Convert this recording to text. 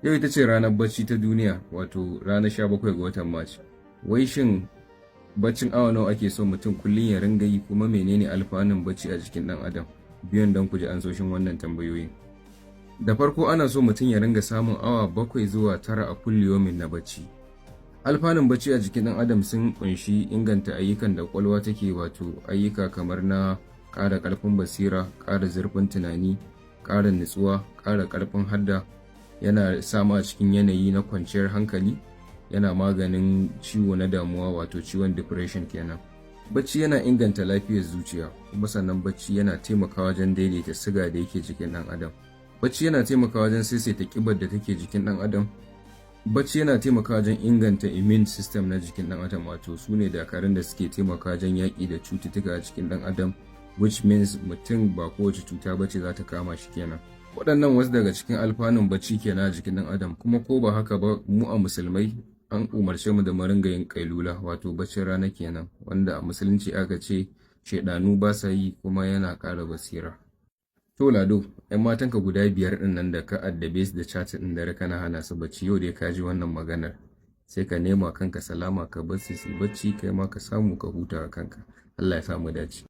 Yau ita ce ranar bacci ta duniya, wato ranar 17 ga watan March. Wai shin baccin awa nawa ake so mutum kullum ya ringa yi, kuma menene alfanun bacci a jikin ɗan adam? Biyo ni don ku ji ansoshin wannan tambayoyin. Da farko, ana so mutum ya ringa samun awa 7 zuwa 9 a kulliyomin na bacci. Alfanun bacci a jikin ɗan adam sun kunshi inganta ayyukan da ƙwaƙwalwa take, wato ayyuka kamar na ƙara ƙarfin basira, ƙara zurfin tunani, ƙara nutsuwa, ƙara ƙarfin hadda, yana samu a cikin yanayi na kwanciyar hankali, yana maganin ciwo na damuwa, wato ciwon depression kenan. Bacci yana inganta lafiyar zuciya, kuma sannan bacci yana taimakawa wajen daidaita siga da yake jikin ɗan adam. Bacci yana taimakawa wajen saisaita ƙibar da take jikin ɗan adam. Bacci yana taimakawa wajen inganta immune system na jikin ɗan adam, wato su ne dakarun da suke taimakawa wajen yaƙi da cututtuka a cikin ɗan adam, which means mutum ba kowace cuta bace za ta kama shi kenan. Waɗannan wasu daga cikin alfanun bacci kenan a jikin ɗan adam. Kuma ko ba haka ba, mu a musulmai an umarce mu da mu ringa yin kailula, wato baccin rana kenan, wanda a musulunci aka ce shaidanu ba sa yi, kuma yana ƙara basira. To Lado, 'yan matanka guda biyar ɗin nan da ka addabe su da chatting ɗin dare kana hana su bacci, yau dai ka ji wannan maganar. Sai ka nema kanka salama, ka bar su su bacci, kai ma ka samu ka huta kanka. Allah ya sa mu dace.